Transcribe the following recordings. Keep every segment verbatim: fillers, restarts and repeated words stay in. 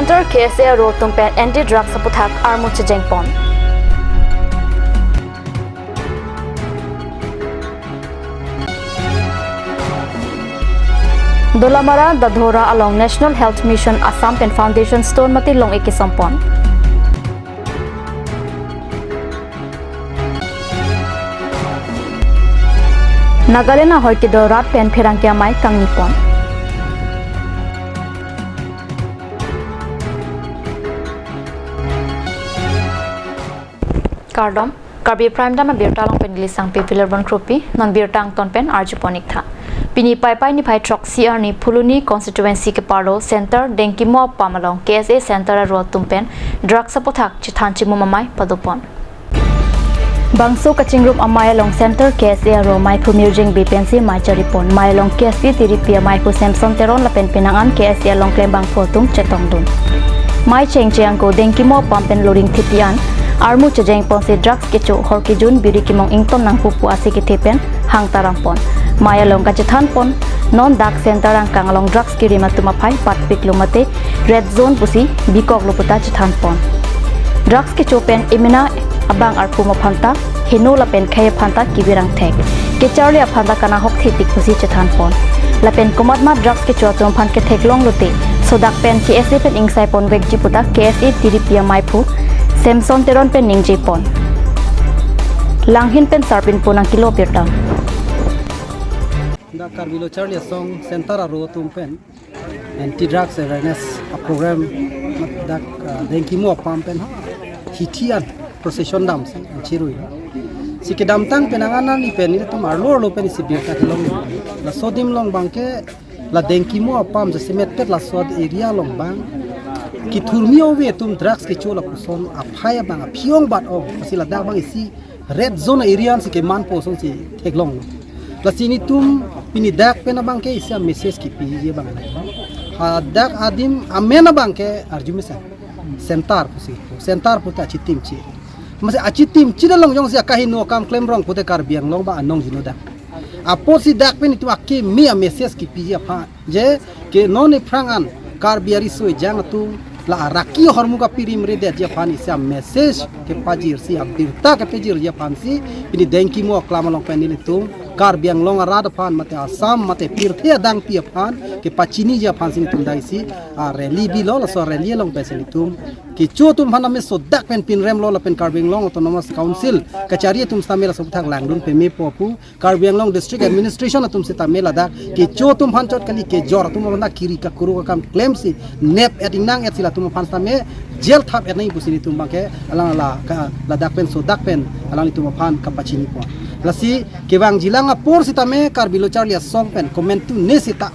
Center K S A aro atum pen anti drugs aputhak armu chejeng pon. Dolamara Dadhora along National Health Mission Assam pen foundation stone mate long-ik kesom pon. Nagaland ahoi kedo rat pen pherangke amei kangni pon. Kardom, Karbi Prime Time abirta along pen neli Sangpi Vilarbon Kropi, non birta angton pen arju pon-ik tha. Pini Paipai niphai throksi arni Phuloni constituency keparlo Center Dengkimo apam along K S A Center aro atum pen drugs aputhak chethan chimum amei pado pon. Bangso kachingrum amei along Center K S A aro meiphu Mirjeng Bey pensi mei chari pon. Mei along K S A tiripi ameiphu Samson Teron lapen penang an K S A along klembangphu atum chetongdun. Mei chengche angko Dengkimo apam pen Loring Thepi an armu chejeng ponsi drugs kecho, hor kejun, biri kemong ington nangpo pu ase kethe pen hang taram pon. Mei along kachethan pon, non dak center angkang along drugs kerim atum aphai patpiklo mate red zone pusi bikoklo puta chethan pon. Drugs kecho pen emena abang arpum aphan ta heno lapen khei aphan ta kebirang thek, kecharli aphan ta kanahok thepik pusi chethan pon. Lapen komatma drugs kecho atum aphan ketheklong lote sodak pen K S A pen ingsai ponvekji puta K S A tiripi ameiphu Samson Teron pen ningje pon. Langhin pen sarpin pon nangkelo birta. Dak Karbi Lo Charli Asong Center aro atum pen anti drugs awareness a program dak, ah, Dengkimo apam pen ha hithi an procession damsi chirui. Si kedamtang penang an neli pen nelitum arlo arlo pen isi birta kelong. Laso adim along abangke la Dengkimo apam jasemet pet laso area along abang kethurmi ove atum drugs kecho lapuson aphai abang aphi ong bat ong. Si ladak abang isi red zone area si kemanpo asonsi theklong. Lasi nelitum pini dak pen abangke isi a message kepiji abang. Ha dak adim amen abangke arju mesen. Center pusi. Center puta achitim chi. Masi achitim chi dalong jongsi akaheno akam klemrong pute Karbi Anglong abang anong jino dak. Apotsi dak pen nelitum akimi a message kepiji aphan. Je ke non ephrang an Karbi ariso ejang atum la araki ahormu kapirimredetji aphan isi a message kepajirsi, abirta kepajirji aphansi pini Dengkimo aklam along pen nelitum Karbi Anglong arat aphan mate Assam mate pirthe adangpi aphan kepachiniji aphansi nelitum dak isi a rally bilo. Laso rally along pensi nelitum kecho atum aphan ameso dak pen pinremlo lapen Karbi Anglong Autonomous Council kachari atum sitame laso aputhak langdun pemepo pu Karbi Anglong District Administration atum sitame ladak kecho atum aphan chot kali, kejor atum aphan kiri kakuru akam klemsi nep et ingnang et si latum aphan sitame jail thap et nangji pusi nelitum abangke alang la ka ladak pen sodak pen alanglitum aphan kapachini pon. Lasi kevangjilang apor sitame Karbi Lo Charli Asong pen komantu ne sita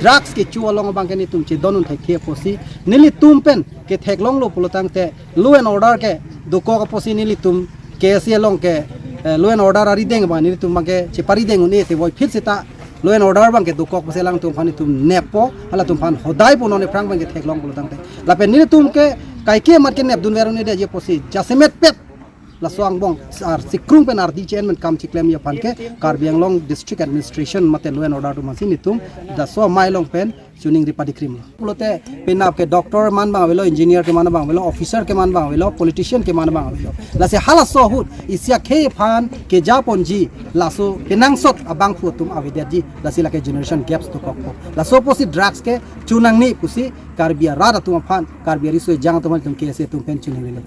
drugs kecho along abangke nelitum chedondun thekthe apotsi nelitum pen ketheklonglo pulotangte law and order ke dokok apotsi nelitum K S A along ke, eh, law and order arideng abang nelitum abangke cheparideng un-e te voiphit sita law and order abangke dokok apotsi alangtum aphan nelitum neppo, halatum aphan hodaipo non ephrang abangke theklong pulotangte. Lapen nelitum ke kaike amat ke nepdunver un-edetji apotsi jasemet pet laso angbong ar sikrung pen ardi chen men kam chiklemji aphan ke Karbi Anglong District Administration mate law and order atum aphansi nelitum laso amei along pen choningri padikrimlo. Pulote penap ke doctor keman abang avelo, engineer keman abang avelo, officer keman abang avelo, politician keman abang avelo. Lasi halaso ahut isi akhei aphan kejaponji laso kenangsot abangphu atum avedetji, lasi lake generation gaps dokokpo. Laso apotsi drugs kecho nangne pusi Karbi arat atum aphan, Karbi ariso ejang atum aphan nelitum K S A atum pen choningrilo.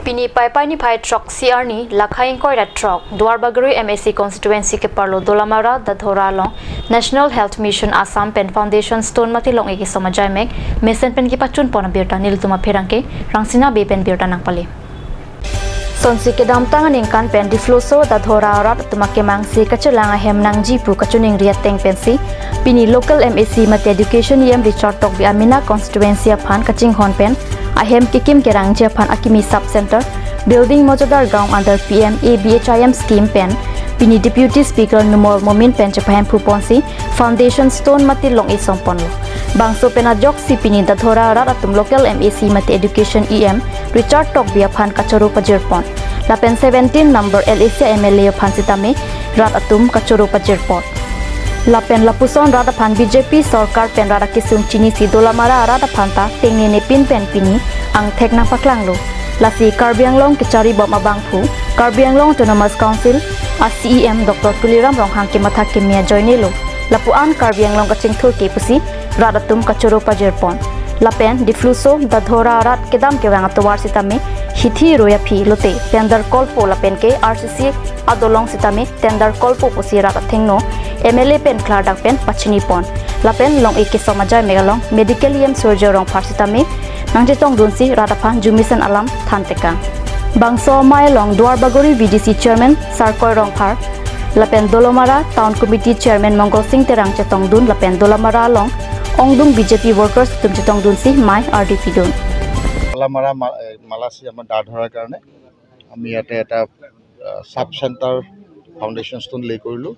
Pini Paipai niphai throksi arni lakhai ingkoi ra throk Duarbagori M A C constituency keparlo Dolamara Dadhora along National Health Mission Assam pen foundation stone mate long-ik kesom ajaimek mesen pen kepachun pon abirta nelitum apherangke Rangsina Bey pen birta nangpale. Sonsi kedamtang aningkan pen Diphu Lamso Dadhora arat atum akemangsi kachelang ahem nangji pu kachoningri ateng pensi pini local M A C mate Education E M Richard Tokbi amena constituency aphan kachinghon pen ahem kekim kerangji aphan akimi sub center building Mojadar Gaon under P M A B H I M scheme pen Pini Deputy Speaker Numal Momin pen chepahemphu ponsi foundation stone mate long-e som ponlo. Bangso pen ajoksi pini Dadhora rat atum local M A C mate Education E M Richard Tokbi aphan kachoro pajir pon. Lapen seventeen number L A C M L A aphan sitame rat atum kachoro pajir pon. Lapen lapuson rat aphan B J P sorkar pen rat akesung chinisi Dolamara rat aphan ta tengnene pin pen pini angthek nangpaklanglo. Lasi Karbi Anglong kechari bom abangphu, Karbi Anglong Autonomous Council a C E M Doctor Tuliram Ronghang kematha keme ajoinelo. Lapu-an Karbi Anglong kachingthur ke pusi rat atum kachoro pajir pon. Lapen Dipluso, Dadhora rat kedam kevang atovar sitame hithi roya phi lote tender kolpo lapen ke R C C adolong sitame tender kolpo pusi rat athengno M L A pen klardak pen pachini pon. Lapen long-e kesom ajai mek along Medical E M Surjya Rongphar sitame nangchetongdunsi rat aphan jumisen alam thantekang. Bangso amei along Duarbagori V D C Chairman Sarkoi Rongphar lapen Dolamara Town Committee Chairman Mongol Sing Terang chetongdun lapen Dolamara along ongdung B J P workers atum chetongdunsi mei ardi pidun. Dolamara মা- এ, মালাচী আমাৰ দা ধৰাৰ কাৰণে আমি ইয়াতে এটা sub centre foundation stone লে কৰিলোঁ।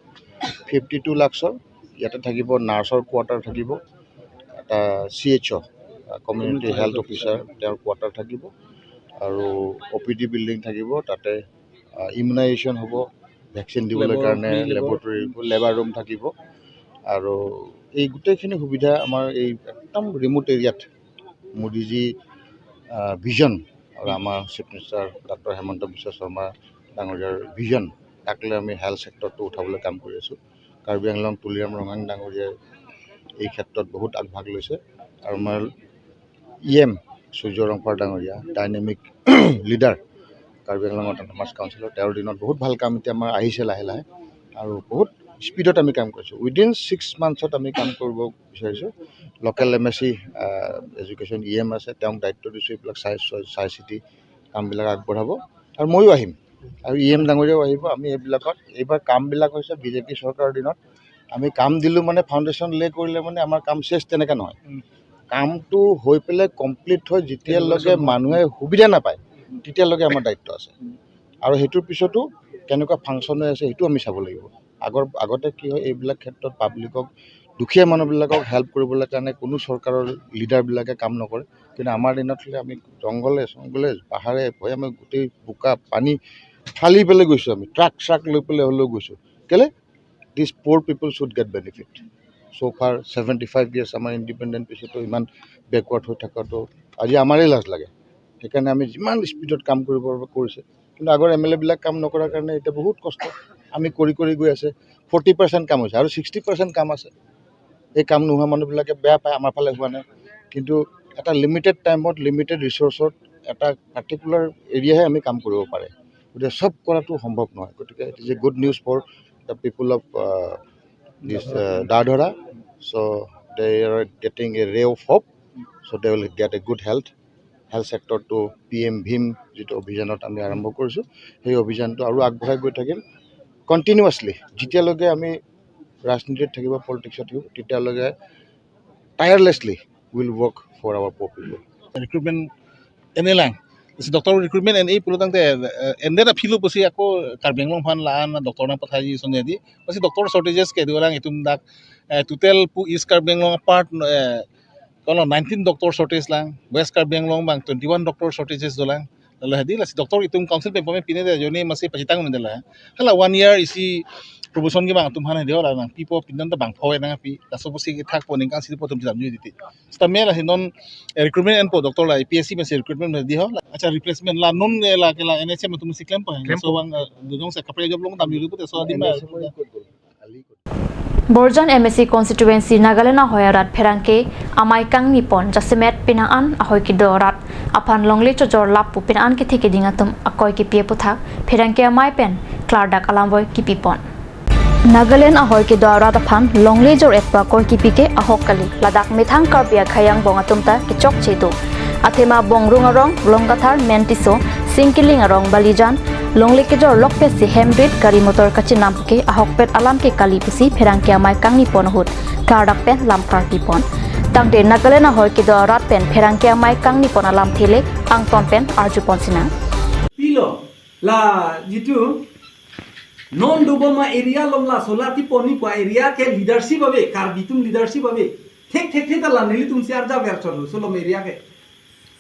ফিফটি টু লাখছৰ ইয়াতে থাকিব, নাৰ্ছৰ কোৱাৰ্টাৰ থাকিব, এটা C H O' community health officer, তেওঁৰ কোৱাৰ্টাৰ থাকিব আৰু অ' পি ডি বিল্ডিং থাকিব। তাতে ইমিউনাইজেশ্যন হ'ব, ভেকচিন দিবলৈ কাৰণে লেবৰেটৰী, লেবাৰ ৰুম থাকিব। আৰু এই গোটেইখিনি সুবিধা আমাৰ এই একদম ৰিমট এৰিয়াত মোদীজী ভিজন আৰু আমাৰ চিফ মিনিষ্টাৰ ডক্টৰ হিমন্ত বিশ্ব শৰ্মা ডাঙৰীয়াৰ ভিজন, তাক লৈ আমি হেল্থ ছেক্টৰটো উঠাবলৈ কাম কৰি আছোঁ। কাৰ্বি আংলং তুলিৰাম ৰংহাং ডাঙৰীয়াই এই ক্ষেত্ৰত বহুত আগভাগ লৈছে আৰু আমাৰ ই এম সূৰ্য ৰংফাৰ ডাঙৰীয়া, ডাইনামিক লিডাৰ কাৰ্বি আংলং অট'নমাছ কাউন্সিলৰ, তেওঁৰ দিনত বহুত ভাল কাম এতিয়া আমাৰ আহিছে লাহে লাহে আৰু বহুত স্পীডত আমি কাম কৰিছোঁ। উইদিন ছিক্স মান্থছত আমি কাম কৰিব বিচাৰিছোঁ। Local M A C education E M আছে, তেওঁক দায়িত্ব দিছোঁ, এইবিলাক চাই চাই- চাই চিতি কামবিলাক আগবঢ়াব আৰু ময়ো আহিম আৰু ই এম ডাঙৰীয়াও আহিব। আমি এইবিলাকত এইবাৰ কামবিলাক হৈছে বি জে পি চৰকাৰৰ দিনত আমি কাম দিলোঁ মানে ফাউণ্ডেশ্যন লে কৰিলে মানে আমাৰ কাম শেষ, তেনেকৈ নহয়। কামটো হৈ পেলাই কমপ্লিট হয়, যেতিয়ালৈকে মানুহে সুবিধা নাপায় তেতিয়ালৈকে আমাৰ দায়িত্ব আছে। আৰু সেইটোৰ পিছতো কেনেকুৱা ফাংচন হৈ আছে সেইটো আমি চাব লাগিব। আগৰ আগতে কি হয়, এইবিলাক ক্ষেত্ৰত পাব্লিকক, দুখীয়া মানুহবিলাকক হেল্প কৰিবলৈ কাৰণে কোনো চৰকাৰৰ লিডাৰবিলাকে কাম নকৰে। কিন্তু আমাৰ দিনত হ'লে আমি জংঘলে চংঘলে পাহাৰে ভৈয়ামে গোটেই বোকা পানী ফালি পেলাই গৈছোঁ, আমি ট্ৰাক চ্ৰাক লৈ পেলাই হ'লেও গৈছোঁ। কেলে? These poor people should get benefit. So far seventy five years আমাৰ ইণ্ডিপেণ্ডেণ্ট পিছতো ইমান বেকৱাৰ্ড হৈ থকাটো আজি আমাৰেই লাজ লাগে। সেইকাৰণে আমি যিমান স্পীডত কাম কৰিব কৰিছে, কিন্তু আগৰ এম এল এবিলাক কাম নকৰাৰ কাৰণে এতিয়া বহুত কষ্ট। আমি কৰি কৰি গৈ আছে, ফৰ্টি পাৰ্চেণ্ট কাম হৈছে আৰু ছিক্সটি পাৰ্চেণ্ট কাম আছে। এই কাম নোহোৱা মানুহবিলাকে বেয়া পায়, আমাৰ ফালে হোৱা নাই। কিন্তু এটা লিমিটেড টাইমত লিমিটেড ৰিচৰ্চত এটা পাৰ্টিকুলাৰ এৰিয়াহে আমি কাম কৰিব পাৰে, গতিকে চব কৰাটো সম্ভৱ নহয়। গতিকে it is a good news for the people of this Dadhora. So they are getting a ray of hope. So they will get a good health. Health ছেক্টৰটো পি এম ভীম যিটো অভিযানত আমি আৰম্ভ কৰিছোঁ, সেই অভিযানটো আৰু আগবঢ়াই গৈ থাকিম কণ্টিনিউৱাছলি। যেতিয়ালৈকে আমি ৰাজনীতিত থাকিব, পলিটিক্সত থাকিব, তেতিয়ালৈকে tirelessly will work for our poor people. Recruitment enelang. Si doctor recruitment ene pulo tangte, eh, ende ta philo pusi ako Karbi Anglong aphan la-an doctor nangpathai song jadi. Pasi doctor shortages kedo lang itum dak, eh, total pu East Karbi Anglong apart, eh, kono nineteen doctor shortage lang, West Karbi Anglong abang twenty one doctor shortages dolang. Lalu hadi lasi doctor itum council pen pome pine de joni masi pachitang mendela. Hala one year isi promotion ke bang atum hana dia la nangpipo, pindan ta bangpho nangpi. Laso pusi kethakpo ningkan si po atum jam jui diti. Stamela hinon, eh, recruitment enpo doctor la A P S C masi recruitment di ho. Acha replacement la non, eh, la ke la N H M atum si klempo. Klempo. So bang, eh, dujong sa kapre job long tam yuri pute so adi ma. Borjan M A C constituency Nagaland ahoi arat pherangke amei kangni pon jasemet penang an ahoi kedo arat aphan longle chojor lap pu penang an kethe keding atum akoi kepi aputhak pherangke amei pen klardak alam voi kepi pon. Nagaland ahoi kedo arat aphan longle jor-et pu akoi kepi ke ahok kali, ladak methang Karbi akhei angbong atum ta kechokche do. Athema Bongrung arong, Longkathar, Mentiso, Singkiling arong Balijan, longle kejor lok pensi hem rit gari motor kachinam ke ahokpet alam ke kali pusi pherangke amei kangni pon ahut klardak pen lam karpi pon. Tangte Nagaland ahoi kedo arat pen pherangke amei kangni pon alam thele angton pen arju pon sinang. Pilo la jitu Non dobom a-area along la solar kepon ni pu a-area ke leadership ave, Karbi atum leadership ave. Thek thek thek ta la nelitum si arja ver chot lo, solom area ke.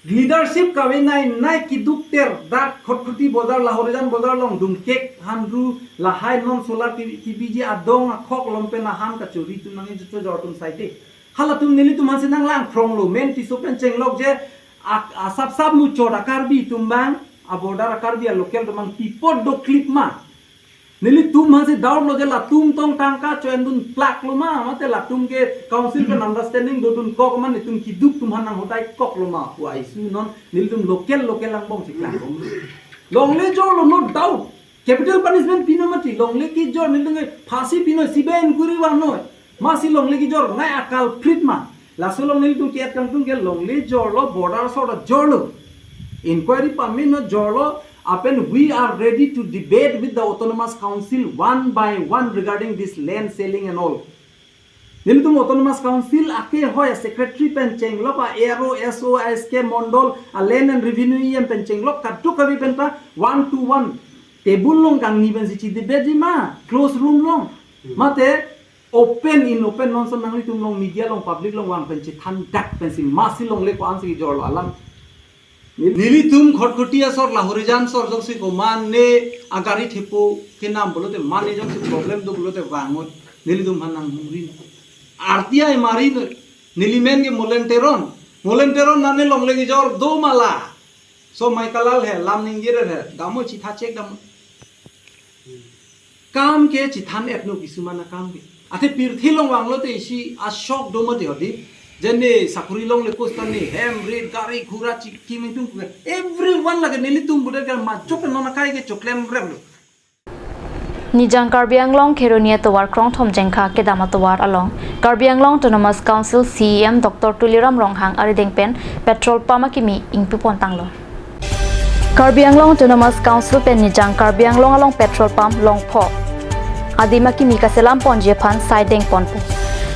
Leadership kavenei nai keduk ter dak Khatkhati bojar, Lahorijan bojar along dum kek hanru lahai non solar ki-, kebiji adong akhok along pen ahan kachori atum nangji chojor atum saite. Halatum nelitum aphansi nanglang phrong lo, main Tisso pen chenglok je a, asap sap muchot a-Karbi atum abang, a-border a-Karbi a-local atum abang pi apot doklip ma. Nelitum aphansi doubt lo je latum tong tangka cho-endun plak lo ma, mate latum ke council pen understanding dodun kok ma, nelitum keduk atum aphan nang hotai kok lo ma pu a-issue non nelitum local local angbong si klang. Longle jor lo, no doubt. Capital punishment pinon mati, longle kejor nelitum ke phasi pinon, C B I inquiry vannon. Masi longle kejor, nai a-culprit ma. Laso along nelitum ke-et kangtung ke longle jor lo, border asor ta jor lo. Inquiry pame non jor lo, lapen we are ready to debate with the Autonomous Council one by one regarding this land selling and all. Nelitum Autonomous Council akehoi a-secretary pen chenglok a-A R O, S O, S K Mondol, a-Land and Revenue E M pen chenglok, kadokave pen ta one to one table along kangni pensi chedebate ji ma, close room along. Hmm. Mate open in open non son nanglitum along media along public along vang pen chethan dak pensi masi longle ko-ansi kejor lo alam. Nel-, nelitum Khatkhati asor Lahorijan asor jongsi komatne agari thepo kenam pulote mane jongsi problem do pulote vangot nelitum aphan nanghumri. R T I mari noi. Neli men ke Molen Teron. Molen Teron nane longle kejor do ma la. So mai kalal he, lam ninggirer he, damo chitha chek damo. Kam ke chithan etno kisuman akam ke. Athe pirthe along vanglote isi ashok do mati hodi. Jene sakuri longle kostan ni hem, rit, gari, ghura, chiki mingtung kuya. Everyone lake nelitum budak kan machok non akai ke choklem rem lo. Nijang Karbi Anglong Kheroni atovar Krongthom Jengkha kedam atovar along Karbi Anglong Autonomous Council C E M Doctor Tuliram Ronghang arideng pen petrol pump akimi ingpu pon tanglo. Karbi Anglong Autonomous Council pen Nijang Karbi Anglong along petrol pump longpho adim akimi kaselam ponji aphan sai deng ponpo.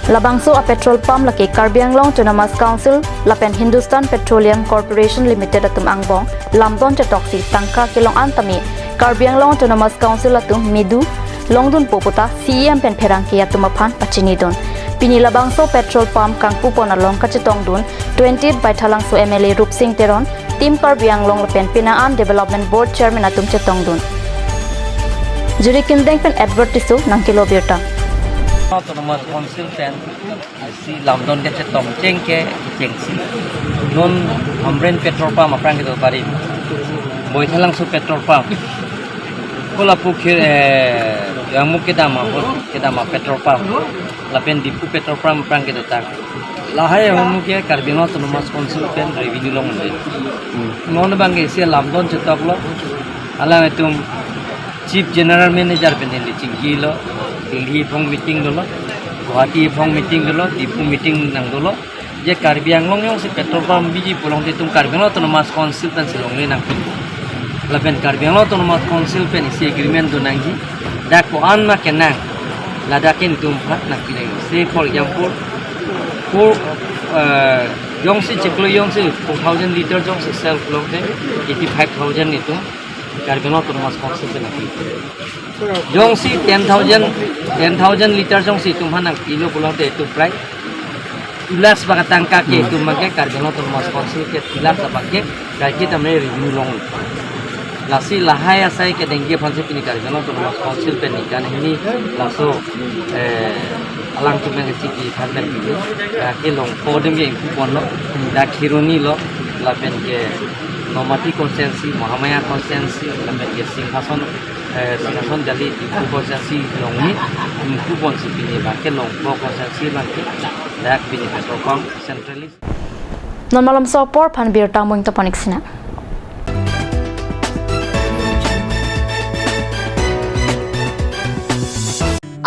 Labangso a-petrol pump lake Karbi Anglong Autonomous Council lapen Hindustan Petroleum Corporation Limited atum angbong lamdon chetoksi tangka kelong an tame Karbi Anglong Autonomous Council atum medu longdunpo puta C E M pen pherangke atum aphan pachinidun. Pini labangso petrol pump kangpu pon along kachetongdun twenty-eight Baithalangso M L A Rupsing Teron, Team Karbi Anglong lapen penang an Development Board Chairman atum chetongdun. Juri Kimdeng pen Edward Tisso nangkelo birta. Autonomous Council pen isi lamdon kachetong cheng ke chengsi. Non Hamren petrol pump aphrang kedo pari. Baithalangso petrol pump. Kolapuk ke, eh, Yangmuk kedam a, kedam a petrol pump. Lapen Diphu petrol pump aphrang kedo tang. Lahai ahormu ke Karbi Anglong Autonomous Council pen revenue along undi. Hmm. Non abang ke isi lamdon chetoklo. Alanglitum Chief General Manager pen neli chinghilo, Delhi aphong meeting dolo, Guwahati aphong meeting dolo, Diphu meeting nangdolo. Je Karbi Anglong jongsi petrol pump biji pulote itum Karbi Anglong Autonomous Council pensi longle nangpi. Lapen Karbi Anglong Autonomous Council pen isi agreement do nangji. Dak ko-an ma kenang, ladak ke netum aphan nangpi nangji. Say for example, four, eh, jongsi chiklo jongsi four thousand liter jongsi sell pulote eighty-five thousand netum Karbi Anglong Autonomous Council pen nangpi. Jongsi ten thousand, ten thousand liter jongsi itum aphan nangpilo pulote itum prai two lakhs abang atangka ke, hmm, itum abang ke Karbi Anglong Autonomous Council ke two lakhs abang ke kaike tame revenue long. Lasi lahai asai kedengji aphansi pini Karbi Anglong Autonomous Council pen ningkan hini laso, eh, alangtum pen kachiki aphan pen pini, eh, kelongpo adim ke ingpu ponlo, dak Kheroni lo, lapen ke Nomati constituency, Mahamaya constituency, lapen ke Singhason, eh, Singhason Jali Diphu constituency along ni ingpu ponsi pini abang ke longpo constituency abang ke dak pini petrol pump centrally. Non malomso apor aphan birta mung tapon ik sina.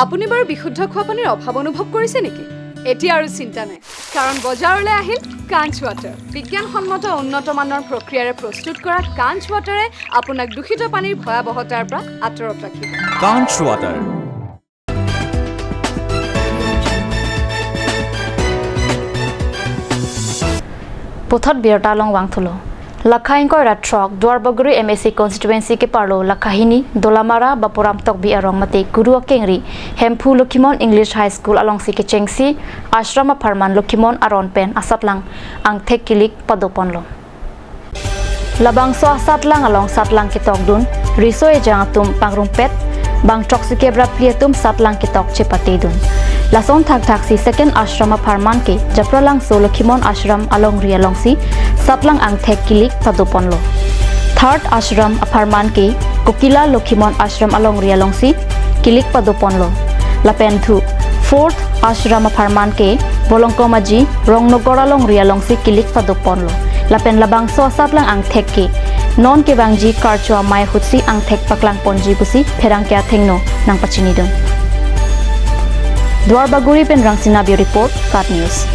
আপুনি বাৰু বিশুদ্ধ খোৱা পানীৰ অভাৱ অনুভৱ কৰিছে নেকি? এতিয়া আৰু চিন্তা নাই, কাৰণ বজাৰলৈ আহিল কাঞ্চ ৱাটাৰ। বিজ্ঞানসন্মত উন্নত মানৰ প্ৰক্ৰিয়াৰে প্ৰস্তুত কৰা কাঞ্চ ৱাটাৰে আপোনাক দূষিত পানীৰ ভয়াৱহতাৰ পৰা আঁতৰত ৰাখিব। Kanch Water. Puthot birta along vangthulo. Lakha ingkoi ra throk Duarbagori M A C constituency keparlo lakha hini Dolamara Bapuram Tokbi arong mate Kuru akengri Hemphu Lokhimon English High School alongsi kechengsi ashram apharman Lokhimon aron pen asatlang angthek kilik padoponlo. Labangso asatlang along satlang ketokdun, riso ejang atum pangrumpet, bang throksi kep ra phli atum satlang ketok chepatedun. Lason thakthaksi second ashram apharman ke Japralangso Lokhimon Ashram alongri alongsi satlang angthek kilik padoponlo. Third ashram apharman ke Kokila Lokhimon Ashram alongri alongsi kilik padoponlo. Lapen thu fourth ashram apharman ke Bolongkom Aji Rongnogor alongri alongsi kilik padoponlo. Lapen labangso asatlang angthek ke non kevangji karcho amei ahutsi angthek paklangponji pusi pherangke athengno nangpachinidun. Duarbagori pen Rangsina Bio report, KAT News.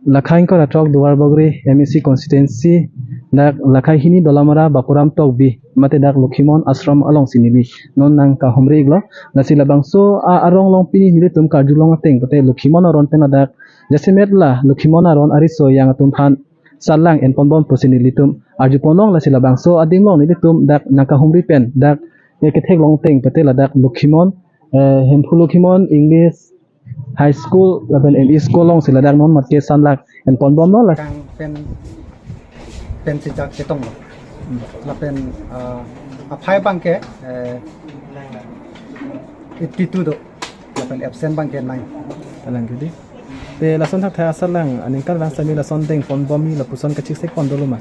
Lakha ingkoi ra throk Duarbagori M A C constituency dak lakha hini Dolamara Bapuram Tokbi mate dak Lokhimon Ashram alongsi neli non nangkahumri iklo. Lasi labangso a arong along pini nelitum karjulong ateng pute Lokhimon aron pen ladak jasemet la Lokhimon aron ariso ejang atum aphan satlang enponbom pusi nelitum arjuponlong. Lasi labangso adim along nelitum dak nangkahumri pen dak ketheklong ateng pute ladak Lokhimon, eh, Hemphu Lokhimon English High School lapen M E School alongsi ladak non mat ke satlang enponbomlo la. Kang pen, pen sijak chetonglo. Hmm. Lapen, ah, aphai abang ke, eh, eighty two do. Lapen absent abang ke nine. Kalang kedi. Te lason thakthak asatlang aningkan vang sitame lason dengponbomji lapuson kachesik pon dolo ma?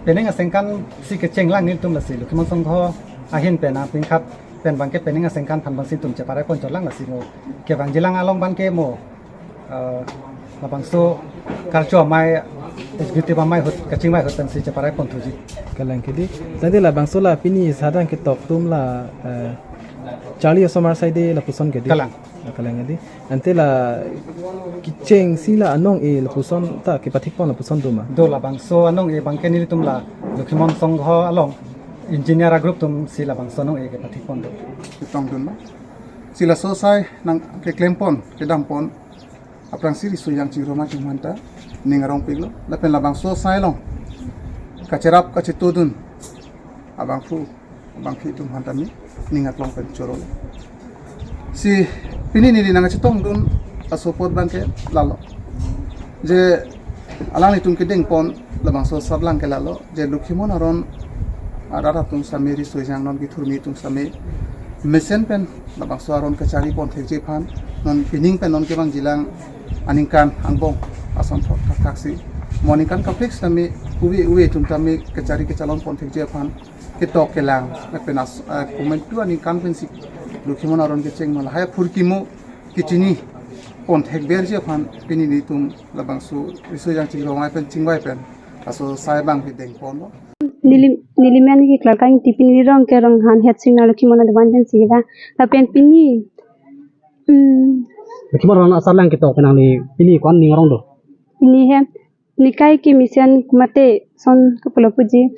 Penang asengkan si kechenglang nelitum lasi Lokhimon Songho ahin pen apingkhat pen abang ke penang asengkan aphan abang si nelitum cheparai ponchotlang lasi mo kevangjilang along abang ke mo, eh, labangso karcho amei, executive amei ahut, kachingvai ahut pensi cheparai ponthuji. Kalang kedi. Tadi labangso la pini satlang ketok atum la, eh, charli osomar side lapuson kedi. Kalang. Ah, kalang kedi. Ante la kechengsi la anong-e lapuson ta kepathikpon lapuson do ma? Do, labangso anong-e abang ke nelitum la Lokhimon Songho along engineer a group atum si labangso anong-e kepathikpon do. Chetongdun ma? Si laso asai nangkeklempon, kedampon aphrangsi riso ejang chingrum atum aphanta ning arongpiklo. Lapen labangso asai along kacherap kachetongdun abangphu abangphi atum aphanta ning aklong pen chorolo. Si pini neli nangkachetongdun aso apot abang ke lalo. Je alanglitum kedengpon labangso asatlang ke lalo. Je Lokhimon aron arat atum sitame riso ejang non kethurmi atum sitame mesen pen labangso aron kacharipon thekji aphan non pining pen non kevangjilang aningkan angbong ason thok thakthaksi mo aningkan kaprek sitame uve uve atum tame kachari kachalonpon thekji aphan ketok kelang lapen as-, ah, komantu aningkan pensi Lokhimon aron kecheng ma lahai aphurkimo kechinipon thekverji aphan pini nelitum labangso riso ejang chingrum amei pen chingvai pen laso asai abang kedengponlo. Neli, neli men ke Klarkang Ingti, pini neli rong ke Ronghang Hetsing na Lokhimon adovan pensi kevang. Lapen pini, hmm. Lokhimon aron asatlang ketok pen nangli pini ko-an ning arong do? Pini he, nikai ke mesen mate son kapalo puji.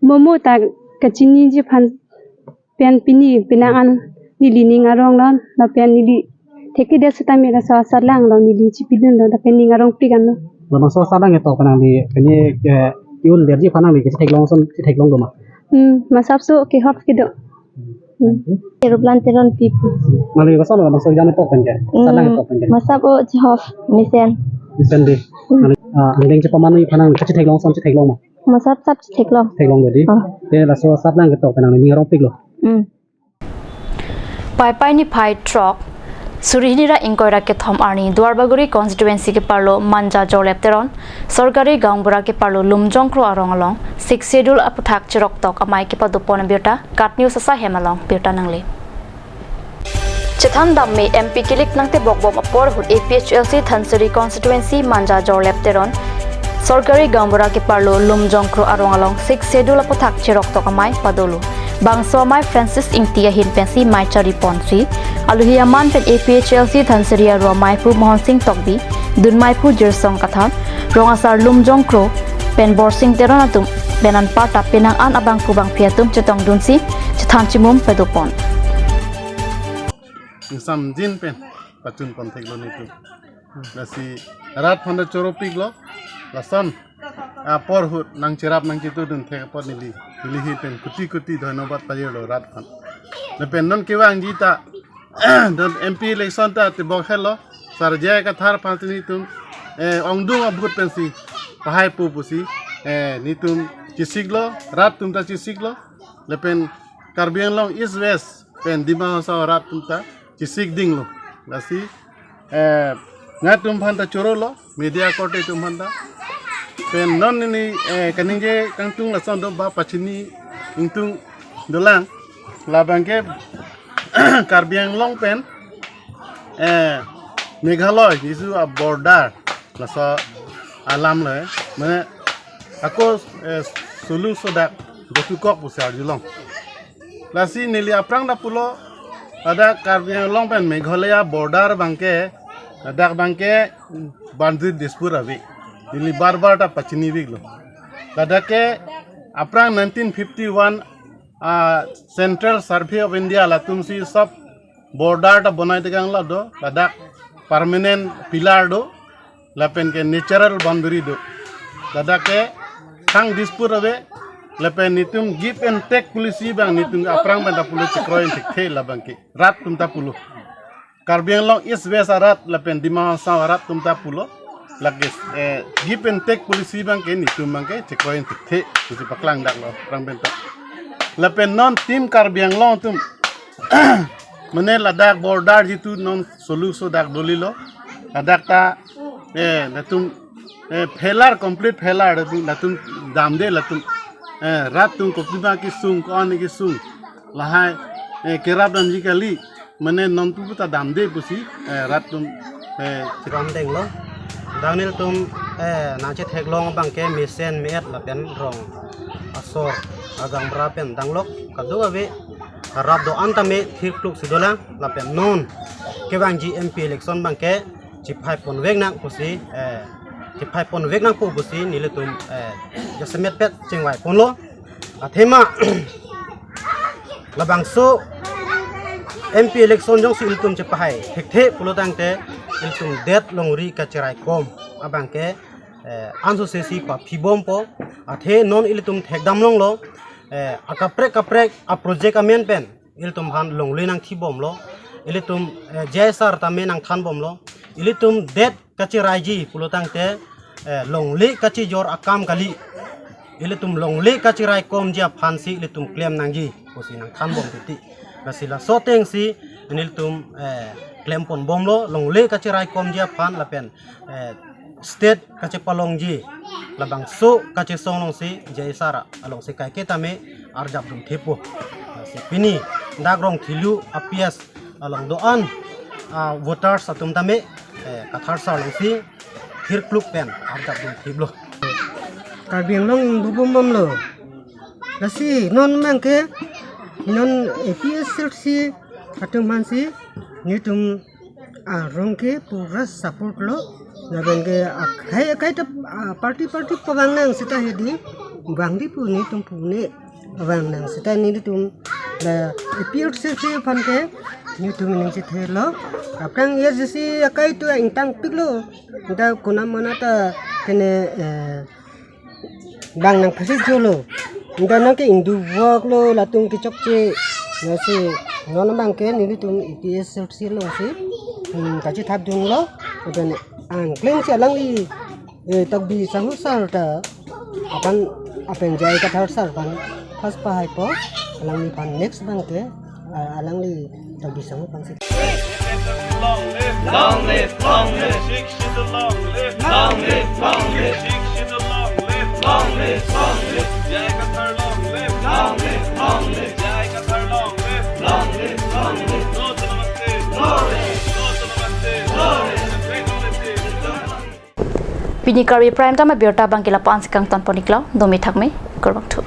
Momo ta kachiniji aphan pen pini penang an neli ning aronglo, lapen neli thekthedet sitame laso asatlang along neli chipidunlo, lapen ning arongpik anlo. Labangso asatlang ketok pen nangli pini, eh, un-erji aphan nangli ketheklong ason chetheklong do ma? Hmm, masap so kehop kedo. Hmm. Aeroplane Teronpi pu. Nangli koson labangso ejang ketok pen ke? Hmm, asatlang ketok pen ke? Masap o chehop mesen. Mesen dei. Hmm. Nangli, ah, angdeng chepamanji aphan nangli kachetheklong ason chetheklong ma? Masap sap chetheklong. Theklong do dei. Ah. Te laso asatlang ketok pen nangli ning arongpiklo. Hmm. Paipai niphai throk, suri hini ra ingkoi ra kethom arni Duarbagori constituency keparlo Manja Jorlep Teron, Sorkari Gaonbura keparlo Lumjongkro arong along Sixth Schedule aputhak cheroktok amei kepadopon abirta KAT News asai hem along birta nangle. Chethan dam me M P kilik nangtebokbom apor ahut A P H L C Dhansiri constituency Manja Jorlep Teron, Sorkari Gaonbura keparlo Lumjongkro arong along Sixth Schedule aputhak cheroktok amei padolo. Bangso amei Francis Ingti ahin pensi mei chariponsi, aluhi aman pen A P H L C Dhansiri aru ameiphu Mohon Sing Tokbi, dunmeiphu Jirsong Kathar, rong asar Lumjongkro pen Borsing Teron atum pen anparta penang an abangphu bangphi atum chetongdunsi chethan chimum padopon. Ingsamjin pen pachunpon theklo nelitum. Lasi rat aphan ta choropiklo. Lason apor ahut nangcherap nangchetudun thek apot neli, neli ahin pen kuti kuti dhonyobad pajirlo rat aphan. Lapen non kevangji ta don M P election ta tebok helo, Sar J I Kathar aphan si netum, eh, ongdung a-vote pensi pahaipo pusi, eh, netum chesiklo, rat atum ta chesiklo. Lapen Karbi Anglong East West pen Dima Hasao rat atum ta chesik dinglo. Lasi, eh, nangtum aphan ta chorolo, media korte atum aphan ta. Pen non neli, eh, kaningje kangtung lason do ba pachini ingtung dolang. Labangke Karbi Anglong pen, eh, Meghalaya jisu a-border laso alam lo, eh. Mane ako, eh, solu sodak dotukok pusi arjulong. Lasi neli aphrang ta pulo, ladak Karbi Anglong pen Meghalaya border abangke, ladak abangke boundary Dispur ave. Neli bar bar ta pachiniviklo. Ladak ke aphrang nineteen fifty-one, ah, Central Survey of India latum si sob border ta bonai tegang la do, ladak permanent pillar do, lapen ke natural boundary do. Ladak ke thang Dispur ave, lapen netum give and take policy abang netum aphrang pen ta pulo, chekroi thekthe labangke. Rat atum ta pulo. Karbi Anglong East West arat lapen Dima Hasao arat atum ta pulo. Lake, eh, give and take policy abangke netum abangke chekroi thekthe pusi paklangdaklo aphrang pen ta. Lapen non team Karbi Anglong atum mane ladak border jitu non solu sodak dolilo. Ladak ta, eh, latum, eh, failure, complete failure, latum, latum damde latum, eh, rat atum kopi abang kesung, ko-an kesung. Lahai, eh, kerap damji kali, mane non pupu ta damde pusi, eh, rat atum, eh, cheram denglo. Dang nelitum, eh, nangchetheklong abangke mesen me-et lapen rong asor agang bra pen danglok kadokave rat do-an tame thirkluk si dolang, lapen non kevangji M P election abangke chephai ponvek nang pusi, eh, chephai ponvek nangpo pusi nelitum, eh, jasemet pet chingvai ponlo. Athema labangso M P election jongsi ilitum chepahai thekthe pulo tangte ilitum det longri kacheraikom abangke, eh, ansose si paphibompo. Athe non ilitum thekdam longlo, eh, akaprek kaprek a-project amen pen ilitum aphan longle nangthibomlo. Ilitum, eh, J I sir tame nangthanbomlo. Ilitum det kacheraiji pulo tangte, eh, longle kachejor akam kali. Ilitum longle kacheraikomji aphan si ilitum klem nangji pusi nangthanbom titi. Lasi laso ateng si nelitum, eh, klem ponbomlo longle kacheraikomji aphan lapen, eh, state kachepalongji labangso kachesong alongsi J I sir alongsi kaike tame arjap dun thepo. Lasi pini dak Rongthelu a-P S along do-an, ah, voters atum tame, eh, Kathar sir alongsi thirkluk pen arjap dun thiplo. Karbi Anglong bubum bomlo. Lasi non abangke non A P H L C atum aphansi netum arong ke pura support lo. Lapen ke akhai akhai ta, ah, party party pavang nang seta hedi vangdi pu netum pune vang nang seta netum la A P H L C aphan ke netum ningchethelo. Aphrang A D C akhai tu ingtangpiklo. Dak konam mana ta kene, eh, bang nangphaji jolo. Dak nang ke ingduk voklo latum kechokche. Lasi non abangke nelitum A P H L C alongsi, hmm, kachethap dunlo. Lapen angkleng si alangli, eh, Tokbi Sahu sir ta aphan, lapen J I Kathar sir aphan first pahaipo, alangliphan next abangke, ah, alangli Tokbi Sahu aphansi. Long live, long live. Long live, long live. Long live, long live. Long live, long live. J I Kathar long live. Long live, long live. J I Kathar long live. Long live, long live. No to Namaste. No rest. No to Namaste. No rest. Great leadership. Pini Karbi Prime Time abirta abangke lapu-an si kangton pon-iklo, domi thakme, kurvangthu.